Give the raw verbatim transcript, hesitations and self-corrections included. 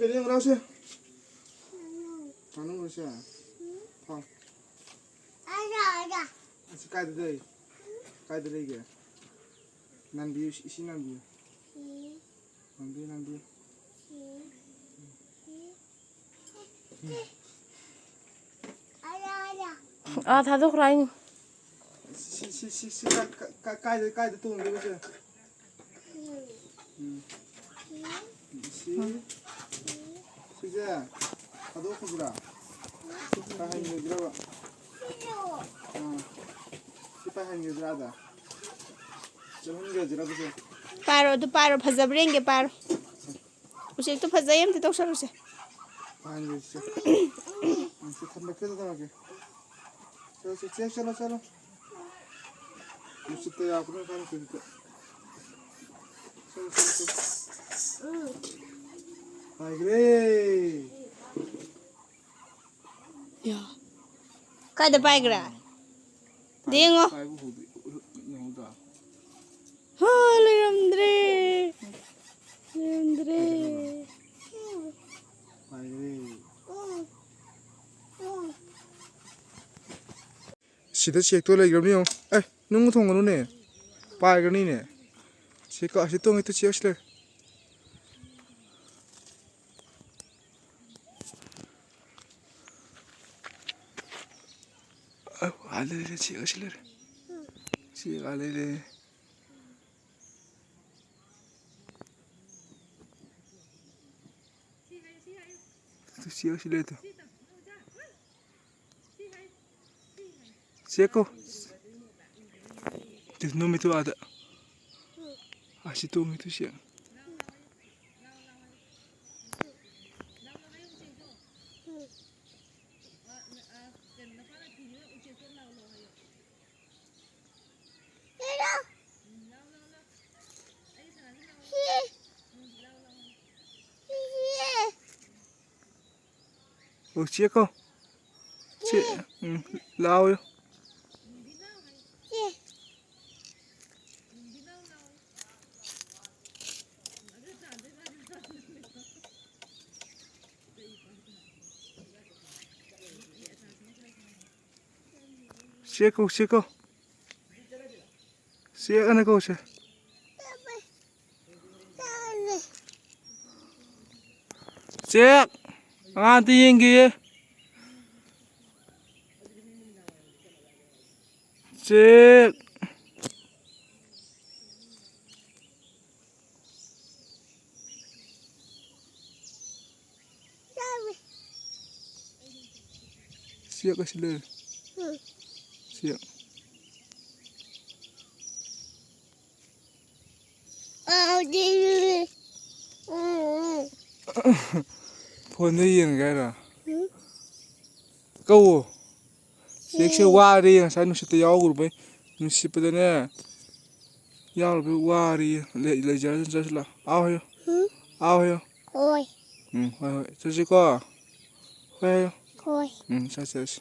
ꯀꯩꯅꯣ ꯌꯦꯡꯉꯨꯔꯥꯎꯁꯦ꯫ ꯉꯥꯅꯨꯔꯣꯁꯦ꯫ ꯊꯥꯎ꯫ ꯑꯁꯤ ꯀꯥꯏꯗ ꯂꯩ? ꯀꯥꯏꯗ ꯂꯩꯒꯦ? ꯅꯥꯟꯕꯤꯌꯨ, ꯏꯁꯤꯡ ꯅꯥꯟꯕꯤꯌꯨ꯫ ꯅꯥꯟꯕꯤꯌꯨ, ꯅꯥꯟꯕꯤꯌꯨ꯫ ꯑꯥ, ꯊꯥꯗꯣꯛꯈ꯭ꯔꯣ ꯍꯥꯏꯅꯤ꯫ ꯁꯤ, ꯁꯤ, ꯁꯤ, ꯁꯤ ꯀꯥꯏ-, ꯀꯥꯏ-, ꯀꯥꯏꯗ, ꯀꯥꯏꯗ ꯇꯣꯡꯗꯣꯏꯕ ꯁꯦ? ꯎꯝ꯫ ꯁꯤ, ꯁꯤꯁꯦ ꯊꯥꯗꯣꯛꯈꯤꯁꯤꯔꯥ? ꯄꯥꯏꯍꯟꯈꯤꯁꯤꯔꯕ? ꯑꯥ꯫ ꯁꯤ ꯄꯥꯏꯍꯟꯈꯤꯁꯤꯔꯥ ꯑꯗ? ꯆꯠꯍꯟꯈꯤꯁꯤꯔꯕ ꯁꯦ? ꯄꯥꯏꯔꯣ, ꯑꯗꯨ ꯄꯥꯏꯔꯣ, ꯐꯖꯕ꯭ꯔꯥ ꯌꯦꯡꯒꯦ, ꯄꯥꯏꯔꯣ꯫ ꯎꯆꯦꯛꯇꯣ ꯐꯖꯩ, ꯑꯝꯇ ꯇꯧꯁꯜꯂꯨꯁꯦ꯫ ꯄꯥꯏꯍꯟꯈꯤꯁꯤ꯫ ꯎꯝ, ꯁꯤ ꯊꯝꯕ ꯈꯤꯇ ꯇꯧꯔꯒꯦ꯫ ꯆꯠꯂꯣ, ꯆꯠꯂꯣ, ꯆꯦ, ꯆꯠꯂꯣ, ꯆꯠꯂꯣ꯫ ꯅꯨꯡꯁꯤꯠꯇ ꯌꯥꯎꯔꯛꯄꯅ ꯈꯔ ꯅꯨꯡꯁꯤꯠꯇ꯫ ꯆꯠꯂꯣ, ꯆꯠꯂꯣ, ꯆꯠꯂꯣ꯫ ꯄꯥꯏꯈ꯭ꯔꯦ꯫ ꯌꯥ꯫ ꯀꯥꯏꯗ ꯄꯥꯏꯈ꯭ꯔꯦ? ꯄꯥꯏ-, ꯌꯦꯡꯉꯣ꯫ ꯄꯥꯏꯕ ꯍꯧꯗ꯭ꯔꯤ, ꯎ-, ꯎ-, ꯌꯦꯡꯍꯧꯗ꯭ꯔꯣ? ꯍꯥ, ꯂꯩꯔꯝꯗ꯭ꯔꯦ꯫ ꯂꯩꯔꯝꯗ꯭ꯔꯦ꯫ ꯄꯥꯏꯈ꯭ꯔꯦ꯫ ꯁꯤꯗ ꯆꯦꯛꯇꯣ ꯂꯩꯈ꯭ꯔꯕꯅꯤ ꯌꯦꯡꯉꯣ꯫ ꯑꯦ, ꯅꯨꯡ ꯊꯣꯡꯒꯅꯨꯅꯦ꯫ ꯄꯥꯏꯈ꯭ꯔꯅꯤꯅꯦ꯫ ꯁꯤ ꯀ-, ꯑꯁꯤ ꯇꯣꯡꯉꯤꯗꯨ ꯆꯦꯛ ꯑꯁꯤ ꯂꯩꯔꯦ꯫ ꯑ, ꯑꯥ ꯂꯩꯔꯦ, ꯆꯦꯛ ꯑꯁꯤ ꯂꯩꯔꯦ꯫ ꯆꯦꯛ ꯑꯥ ꯂꯩꯔꯦ꯫ ꯆꯦꯛ ꯑꯁꯤ ꯂꯩꯔꯦ꯫ ꯆꯦꯛꯀꯣ꯫ ꯅꯨꯃꯤꯠꯇꯨ ꯑꯥꯗ꯫ ꯑꯁꯤ ꯇꯣꯡꯉꯤꯗꯨ ꯆꯦꯛ꯫ ꯑꯣ, ꯆꯦ ꯀꯧ꯫ ꯆꯦ, ꯎꯝ, ꯂꯥꯛꯑꯣ꯫ ꯆꯦꯛ ꯀꯧ, ꯆꯦꯛ ꯀꯧ꯫ ꯆꯦꯛ ꯑꯅ ꯀꯧꯁꯦ꯫ ꯆꯦꯛ! ꯑꯉꯥꯡ ꯑꯝꯇ ꯌꯦꯡꯒꯦ꯫ ꯆꯦꯛ! ꯆꯦꯛ ꯑꯁꯤ ꯂꯩꯔꯦ꯫ ꯆꯦꯛ꯫ ꯐꯣꯟꯗ ꯌꯦꯡꯉꯒꯦ ꯍꯥꯏꯔꯣ? ꯀꯧꯋꯣ꯫ ꯆꯦꯛꯁꯦ ꯋꯥꯔꯦ, ꯉꯁꯥꯏ ꯅꯨꯡꯁꯤꯠꯇ ꯌꯥꯎꯔꯨꯕꯩ꯫ ꯅꯨꯡꯁꯤꯠꯄꯗꯅꯦ ꯌꯥꯎꯔꯨꯕꯩ ꯋꯥꯔꯦ꯫ ꯂꯩ-, ꯂꯩꯖꯔꯁꯅꯨ, ꯆꯠꯁꯤ ꯂꯥꯛꯑꯣ꯫ ꯑꯥꯎ ꯍꯥꯏꯌꯣ꯫ ꯑꯥꯎ ꯍꯥꯏꯌꯣ꯫ ꯍꯣꯏ꯫ ꯎꯝ, ꯍꯣꯏ, ꯍꯣꯏ꯫ ꯆꯠꯁꯤꯀꯣ꯫ ꯍꯣꯏ ꯍꯥꯏꯌꯣ꯫ ꯍꯣꯏ꯫ ꯎꯝ, ꯆꯠꯁꯤ, ꯆꯠꯁꯤ꯫